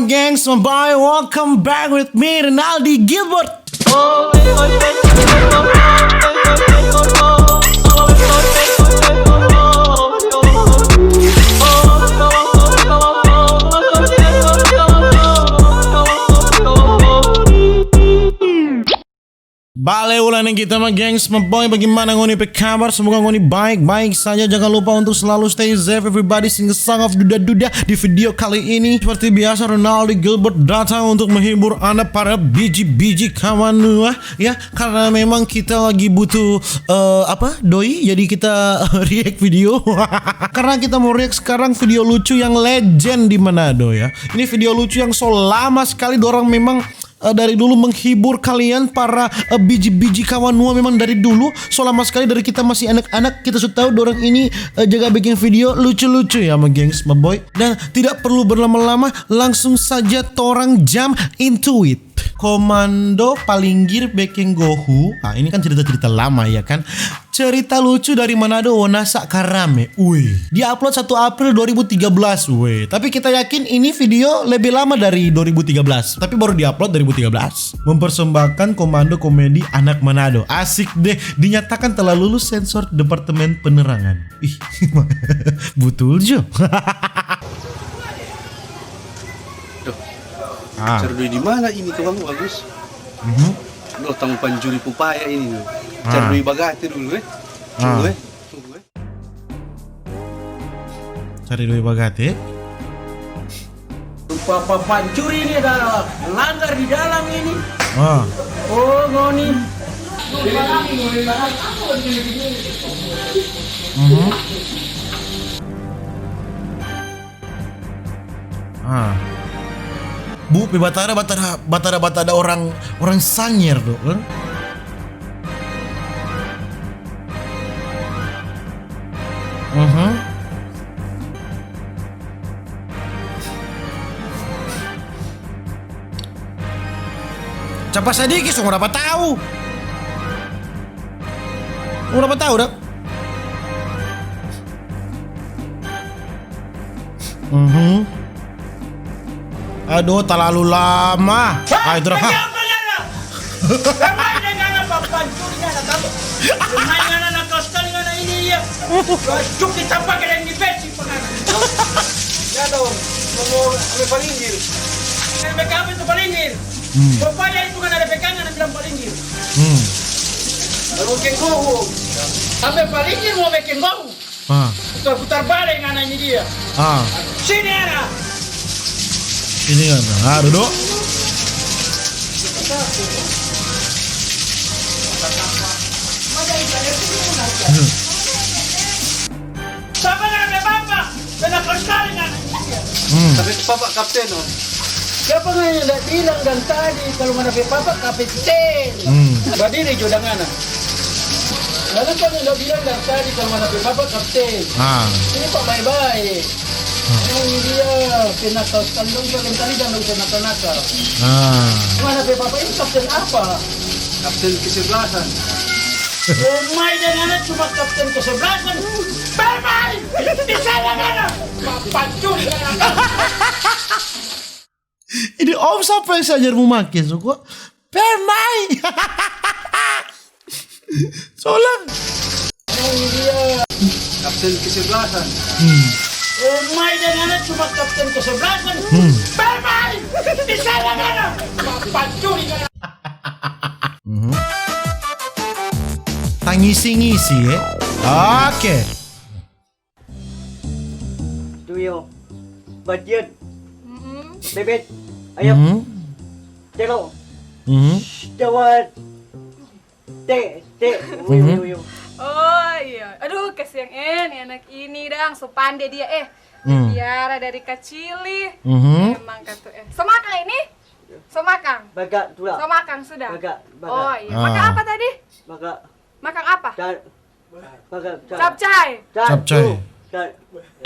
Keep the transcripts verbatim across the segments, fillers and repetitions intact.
Gengs, my boy, welcome back with me, Rinaldi Gilbert. Bale ulang deng kita, my gengs, my boy. Bagaimana ngoni pe kabar? Semoga ngoni baik-baik saja. Jangan lupa untuk selalu stay safe, everybody. Sing the song of duda-duda di video kali ini. Seperti biasa, Rinaldi Gilbert datang untuk menghibur Anda para biji-biji kawanua, ya. Karena memang kita lagi butuh, eh, apa, doi, jadi kita react video. Karena kita mau react sekarang video lucu yang legend di Manado, ya. Ini video lucu yang so lama sekali dorang memang eh, dari dulu menghibur kalian para, eh, biji-biji kawanua. Memang dari dulu, so lama sekali dari kita masih anak-anak, kita so tahu dorang ini, eh, jaga bikin video lucu-lucu ya, my gengs, my boy. Dan tidak perlu berlama-lama, langsung saja torang jump into it. Komando Palinggir Bekeng Gohu. Ah, ini kan cerita-cerita lama, ya kan? Cerita lucu dari Manado, Wonasa Karame. Wih, di-upload satu April dua ribu tiga belas. Wih, tapi kita yakin ini video lebih lama dari dua ribu tiga belas. Tapi baru di-upload dua ribu tiga belas. Mempersembahkan komando komedi anak Manado. Asik deh, dinyatakan telah lulus sensor Departemen Penerangan. Ih, betul jo. Duh, ah, cari doi di mana ini, tukang Agus? Mhm. Duh, tang pancuri pupaya ini, no. Ah. Cari doi bagate dulu, eh. Ah. Tunggu, eh. Tunggu, eh. Cari doi bagate. Papa pancuri ini ada langgar di dalam ini. Ah. Oh, ngoni. Mhm. Ah. Bu pe batara, batara, batara, batara orang, orang sanyer tu, kan? Mhm. Capa sadiki, so mo dapa tau. So mo dapa tau, dak? Mhm. Aduh, talalu lama. Hah? Ah, itu dah. Kenapa ngana? Kenapa ngana papancuri ngana tahu? Kenapa ngana nakal skali ngana ini, iya? Cuk, ditapa ke yang di besi pa ngana. Ya dong, ngomong ame palinggir. Ame kabe tu palinggir. Hmm. Pokoknya itu ngana ada pegang, ngana bilang palinggir. Hmm. Baru keng gohu. Sampai palinggir mau bikin gohu. Ah. Putar-putar bale ngana ini dia. Ah. Sini, ana. Sini, ana. Ah, duduk. Hmm. Sapa ngana pe papa? Pernah kali ngana ini dia. Hmm. Tapi papa kapten, oh. Siapa ngana yang nda bilang dari tadi kalau ngana pe papa kapten? Hmm. Badiri jo dang ngana. Lalu kan yang bilang dari tadi kalau mana pe papa kapten. Ah. Ini Pak bae-bae. Ah. Ini dia pe nakal skali dong, lain kali dong, dong pe nakal-nakal. Ah. Mana pe papa ini kapten apa? Kapten kesebelasan. Pemain dengan cuma kapten kesebelasan. Pemain. Di sana mana? Pancuri. Ini om sapa yang sajar mo make, so kok? Pemain. Solang. Kapten kesebelasan. Hmm. Pemain dengan cuma kapten kesebelasan. Hmm. Pemain. Di sana mana? Pancuri. Mhm. Tangisi-ngisi, eh. Oke. Tuyul, batian, mm-mm, bebet, ayam, mm-hmm, telo, mm-hmm, dawat, te, te, mm-hmm, uyuh, uyuh. Oh iya, aduh kasiang eh ni anak ini dang, so pande dia eh. Hmm. Piara dari kacili. Mm-hmm. Emang katu eh. So makang ini? So makang? Baga, tulang. So makang sudah? Baga, baga. Oh iya. Ah. Makang apa tadi? Baga. Makang apa? Ca-, Capcay. Capcay.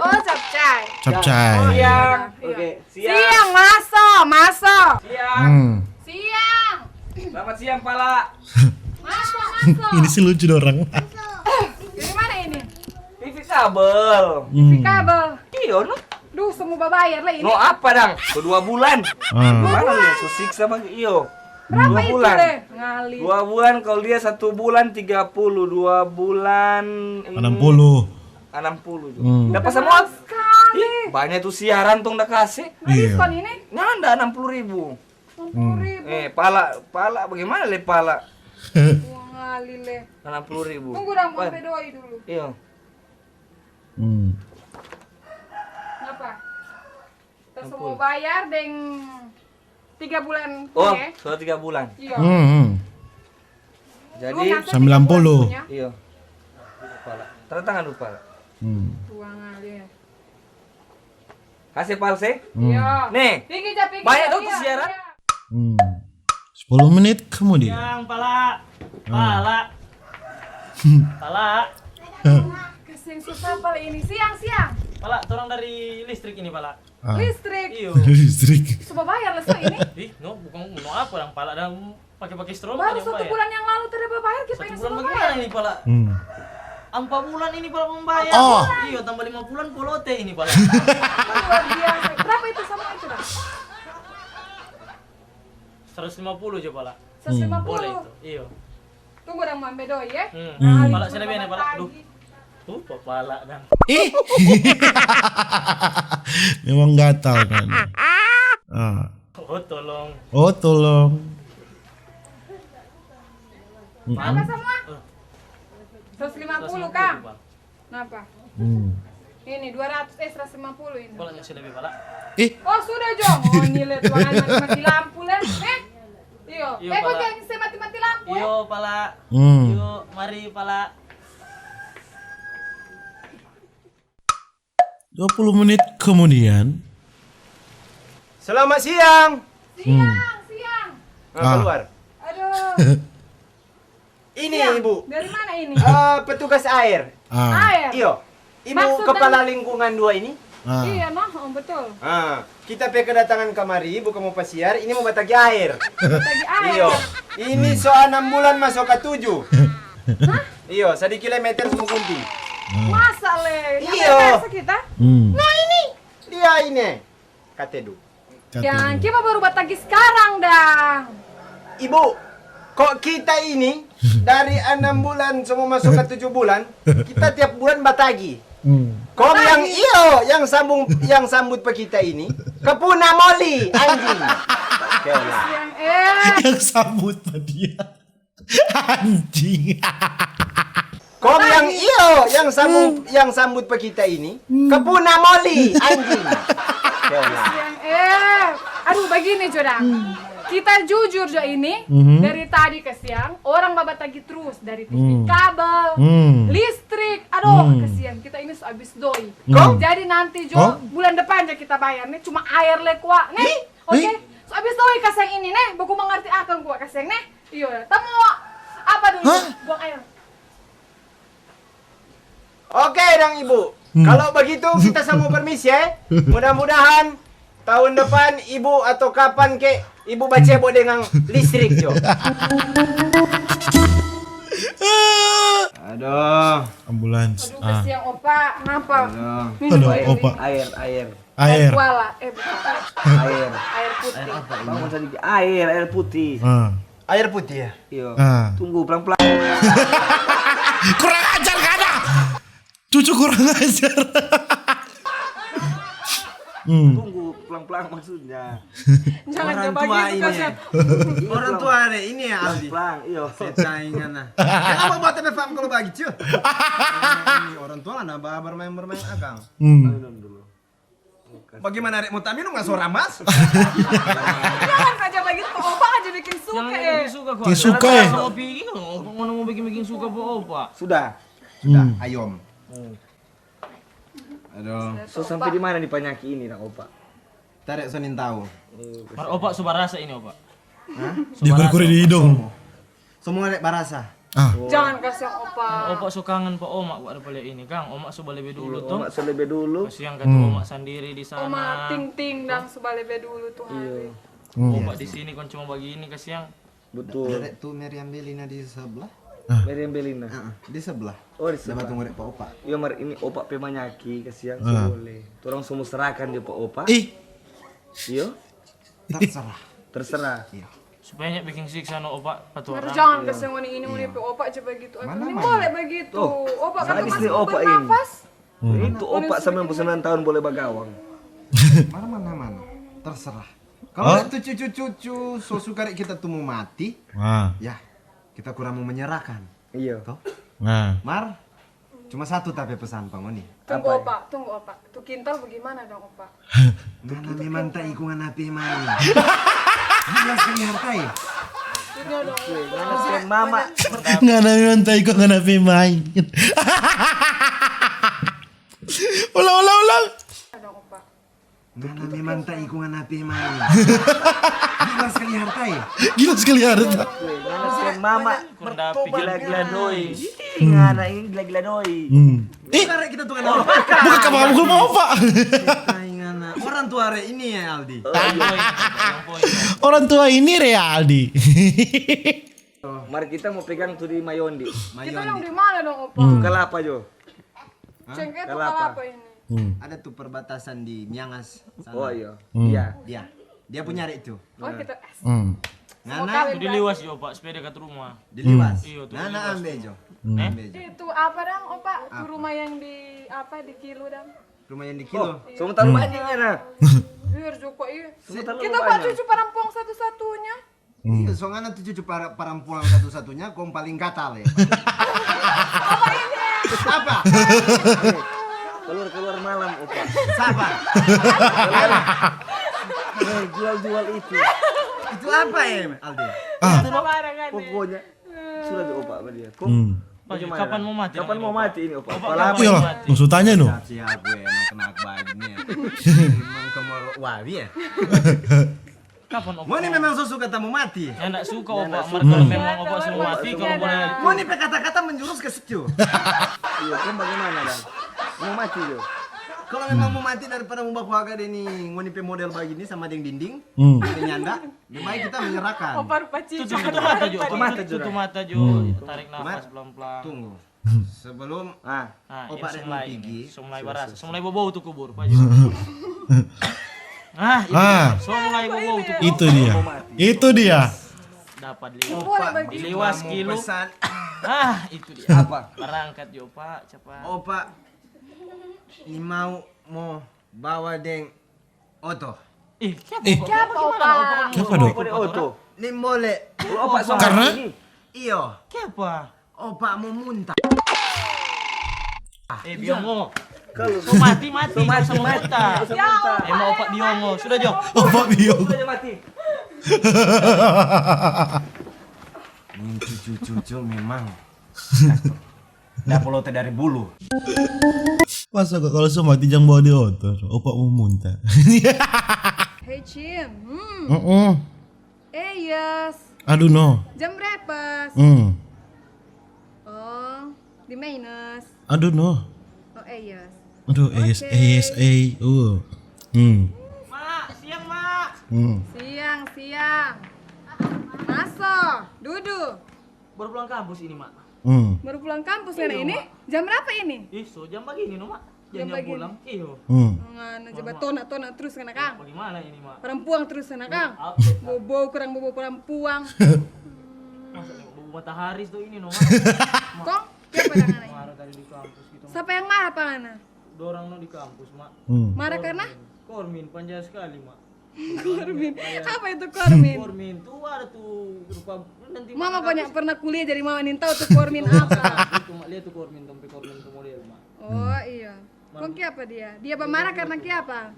Oh, capcay. Capcay. Oh, iya. Oke. Siang. Siang, maso, maso. Siang. Hmm. Siang. Selamat siang, Pala. Maso, maso. Ini sih lucu deh orang. Dari mana ini? T V kabel. Hmm. T V kabel. Iya, no. Duh, semua Bayar lah ini. No apa dang? So dua bulan. Hmm. Gimana ya? So siksa bagi iyo. Berapa dua itu bulan. Deh? Ngali. Dua bulan, kalau dia satu bulan tiga puluh, dua bulan ini enam puluh. Enam puluh juga. Hmm. Dapat semua. Mahal sekali. Ih, banyak tuh siaran tong da kasih. Nah, iya. Diskon ini? Nyanda enam puluh ribu. Enam puluh ribu. Hmm. Eh, pala, pala bagaimana le pala? Wah, ngali le. Enam puluh ribu. Tunggu dong, mau pedoi dulu. Iya. Hmm. Kenapa? Kita semua bayar deng tiga bulan. Oh, ya? Sudah tiga bulan. Iya. Hmm, hmm. Jadi sembilan puluh. Iya. Tanda tangan dulu, Pak. Hmm. Tuang aja. Kasih palse? Hmm. Iya. Nih. Banyak tuh siaran. Iya. Hmm. Sepuluh menit kemudian. Siang, pala. Ah. Pala. Pala. Keseng susah pala ini. Siang, siang. Pala, torang dari listrik ini, pala. Ah. Listrik. Iyo. Listrik. Coba bayar lah so ini. Ih, no, bukan no apa dang pala dang pake-pake stroller. Baru satu bulan yang lalu tidak bayar, kita ini semua bayar. Satu bulan bagaimana ini, pala? Hmm. Ampa bulan ini, pala, belum bayar. Oh. Iyo, tambah lima bulan polote ini, pala. Luar biasa. Berapa itu sama itu, Bang? Seratus lima puluh jo, pala. Seratus lima puluh. Boleh itu, iyo. Tunggu dang, mambe doi, ya. Hmm. Pala sini bene, pala. Duh. Tuh, papala dang. Ih. Memang gatal kan. Ah. Oh, tolong. Oh, tolong. Apa semua? Seratus lima puluh, Kang. Napa? Hmm. Ini dua ratus, eh, seratus lima puluh ini. Pala yang sudah bebala. Ih. Oh, sudah jo. Oh, ini le tuangan mati-mati lampu le. Eh? Iyo. Iyo, eh, kok pala. Yang saya mati-mati lampu, eh? Iyo, pala. Hmm. Iyo, mari, pala. Dua puluh menit kemudian. Selamat siang. Siang, siang. Ah, keluar. Aduh. Ini, Ibu. Dari mana ini? Eh, petugas air. Ah. Air. Iyo. Ibu kepala lingkungan dua ini? Ah. Iya, noh, oh, betul. Ah, kita pe kedatangan kamari, Ibu kamu pasiar, ini mau batagi air. Batagi air. Iyo. Ini so enam bulan masuk ke tujuh. Hah? Iyo, satu kilometer semua gunting. Hmm. Masa le? Iyo. Biasa kita? Hmm. Nah, ini. Dia ini. Katedu. Katedu. Yang kita baru batagi sekarang, dang. Ibu, kok kita ini dari enam bulan semua masuk ke tujuh bulan, kita tiap bulan batagi. Hmm. Kong yang iyo, yang sambung, yang sambut pa kita ini, kepuna moli, anjing. Oke lah. Yang, eh. Yang sambut pa dia. Anjing. Kong yang iyo, yang sambut, yang sambut pa kita ini, kepuna moli, anjing. Yang, eh, aduh, begini jo dang. Kita jujur jo ini, dari tadi ke siang, orang babatagi terus dari T V kabel, listrik, aduh, kasihan kita ini so abis doi. Kong? Jadi nanti jo, bulan depan jo kita bayar nih, cuma air le kwa nih. Oke, so abis doi kasiang ini nih, baku mangarti akang kwa kasiang nih. Iyo, tamo apa dulu? Hah? Buang air. Oke dang, Ibu. Hmm. Kalau begitu, kita semua permisi, eh. Mudah-mudahan tahun depan, Ibu, atau kapan ke, Ibu bacebo dengan listrik, jo. Aduh. Ambulans. Aduh, kasiang Opa. Kenapa? Aduh. Minum air. Opa. Air, air. Air. Air kuala, eh, bukan. Air. Air putih. Air apa ini? Bangun sadiki. Air, air putih. Ah. Air putih ya? Iya. Ah. Tunggu, pelan-pelan. Kurang ajar, kada. Cucu kurang ajar. Hmm. Tunggu, pelan-pelan maksudnya. Jangan orang tua ini. Orang tua ada ini ya, Aldi. Pelan-pelan, iya. Setan ingana. Kenapa buat apa paham kalau begitu? Orang tua ada bermain-bermain akang. Hmm. Minum dulu. Bagaimana, Rek? Mau tak minum nggak, so ramas? Jangan aja begitu, Opa aja bikin suka, eh. Bikin suka, kok. Bikin suka, eh. Mau bikin, mau bikin suka, Opa. Sudah. Sudah, ayom. Aduh. So, sampai di mana nih panyaki ini, Opa? Tarik sonin tahu. Mar Opa so barasa ini, Opa. Hah? Dia berkuri di hidung. Semua dek barasa. Ah. Jangan kasiang Opa. Opa so kangen pa Oma, kwa ada pale ini, kang. Oma so balebe dulu, iya, to. Oma so lebe dulu. Kasiang katu Oma sandiri di sana. Oma ting-ting dang so balebe dulu tu hari. Iya. Hmm. Opa di sini kon cuma bagini, kasiang. Betul. Dek tu Meriam Belina di sebelah. Ah. Meriam Belina. Ah, ah, di sebelah. Oh, di sebelah. Dia baru ngorek pa opa. Iyo, mar ini opa pe manyaki, kasiang, ah, so bole. Torang so mo serakan dia pa opa. Ih. Iyo. Terserah. Terserah. Iya. Supaya nyanda biking siksa no opa pa torang. Mar jangan kasiang ngoni ini, ngoni pe opa ja bagitu. Mana, mana? Ini bole bagitu. Tuh, opa kan sadis masih nih opa ini. Bernafas. Hmm. Itu opa sambilan puluh sembilan tahun bole bagawang. Mana, mana, mana? Terserah. Kalau tu cucu-cucu so suka dek kita tu mo mati, ah, ya, kita kurang mo menyerahkan. Iyo. Toh? Nah. Mar, cuma satu tapi pesan pa ngoni. Tunggu, opa, tunggu, opa. Tu kintal bagimana dong, opa? Ngana memang ta iko ngana pe main. Jelas kali harta ya? Ini ada. Oke, ngana pe mama. Ngana memang ta iko ngana pe main. Ulang, ulang, ulang. Ada, opa. Ngana memang ta iko ngana pe main. Gila sekali harta ya? Gila sekali harta. Ngana pe mama gila-gila doi. Ngana ini gila-gila doi. Hmm. Eh, kita tu ngana. Bukan kamu mukul mau, Pak. Ngana. Orang tua re ini ya, Aldi. Orang tua ini re, Aldi. Mari kita mo pegang tu di Mayondi. Kita yang di mana dong, opa? Hmm. Kalapa jo. Cengke tu kalapa ini. Hmm. Ada tu perbatasan di Miangas sana. Oh, iya. Hmm. Iya. Dia. Dia punya dek tu. Oh, kita. Hmm. Ngana? Di Liwas jo, Pak, sepeda ka rumah. Di Liwas. Iyo, tu. Ngana ambe jo. Hmm. Ambe jo. Itu apa dang, opa? Tu rumah yang di apa, di Kilu dang? Rumah yang di Kilu. Oh, so mo taru banyak, ngana. Biar jo, iya. Kita buat cucu parampuang satu-satunya. Hmm. Iya, so ngana tu cucu para-, parampuang satu-satunya, kong paling gatal ya. Apa? Keluar-keluar malam, opa. Sapa? Eh, jual-jual itu. Itu apa ya, Aldi? Ah. Itu no, pokoknya sudah di opa sama dia. Kong, hmm, bagaimana? Kapan mo mati? Kapan mo mati ini, opa? Opa, kapan mo mati? Maksud tanya no. Siap, siap, gue anak-anak baik ini ya. Memang kemoro wawi ya. Kapan, opa? Ngoni memang so suka ta mo mati? Nyanda suka, opa. Mar kalu memang opa so mati, kalu boleh. Ngoni pe kata-kata menjurus ke situ. Iya, kong bagaimana, dang? Mo mati jo. Kalau memang mo mati, daripada mo baku haga deng ni, ngoni pe model bagini sama deng dinding, hmm, deng nyanda, lebih baik kita menyerahkan. Opa rupa cica. Tutup mata jo, opa. Tutup mata jo. Tarik nafas pelan-pelan. Tunggu. Sebelum opa deng pigi. So mulai barasa, so mulai bobou tu kubur, Pak. Ah, itu dia. So mulai bobou tu kubur. Itu dia. Itu dia. Dapat Liwas. Opa, di Liwas Kilu. Ah, itu dia. Apa? Barangkat jo, Pak, cepat. Opa, ni mau mo bawa deng oto. Eh, kiapa, opa? Kiapa, opa? Kiapa, dong? Oto. Nimbole. Opa, karena? Iyo. Kiapa? Opa mo munta. Eh, biongo. So mati, mati. So mati, mati. Emang opa biongo. Sudah jo. Opa biongo. Sudah jo mati. Ini cucu-cucu memang. Dapa lote dari bulu. Masa kok kalau so mati jang bawa di oto, opa mo munta. Hei, Cim. Hmm. Mm-mm. Eh, yes. Aduh, no. Jam berapa? Hmm. Oh, di minus. Aduh, no. Oh, eh, yes. Aduh, eh, yes, eh, yes, eh, uh. Hmm. Mak, siang, Mak. Hmm. Siang, siang. Maso, dudu. Baru pulang kampus ini, Mak. Hmm. Baru pulang kampus, ngana ini? Mak. Jam berapa ini? Ih, so jam bagini no, Mak. Jam bagini. Jam pulang. Iyo. Hmm. Ngana ja batona-tona terus ngana kang. Bagaimana ini, Mak? Parampuang terus ngana kang. Bobou kurang bobou parampuang. Masa nih, bobou matahari tu ini no, Mak. Kong, kiapa dang ngana ini? Marah tadi di kampus gitu, Mak. Sapa yang marah pa ngana? Dorang no di kampus, Mak. Hmm. Marah karena? Kormin, panjang sekali, Mak. Kormin. Apa itu kormin? Kormin tu ada tu rupa nanti. Mama banyak pernah kuliah jadi mama nintau tu kormin apa. Itu mak lia tu kormin, tong pe kormin tu model mak. Oh iya. Kong kiapa dia? Dia bamarah karena kiapa?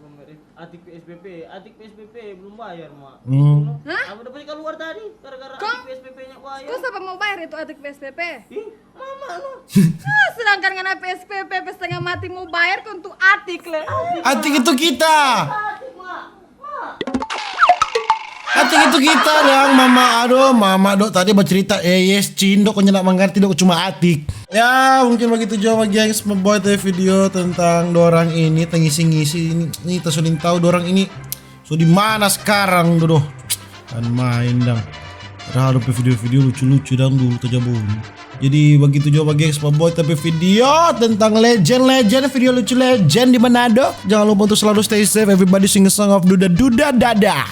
Atik P S P P, atik P S P P belum bayar mak. Hmm. Hah? Apa dapat keluar tadi gara-gara atik P S P P-nya bayar? Kong sapa mau bayar itu atik P S P P? Ih, mama lo. Ah, sedangkan ngana P S P P pe setengah mati mau bayar kong tu atik le. Atik itu kita. Atik itu kita dang, mama. Aduh, mama dok tadi bercerita, eh, yes, cin dok, konyol mangarti dok, cuma atik. Ya, mungkin begitu juga, gengs, membuat video tentang dorang ini, tengisi-ngisi ini, ini tasolin tahu dorang ini. So di mana sekarang, dodo? Kan main dang. Padahal ada video-video lucu-lucu dang dulu tajabun. Jadi begitu juga bagi Expo Boy, tapi video tentang legend-legend, video lucu legend di Manado. Jangan lupa untuk selalu stay safe, everybody sing a song of Duda Duda Dada.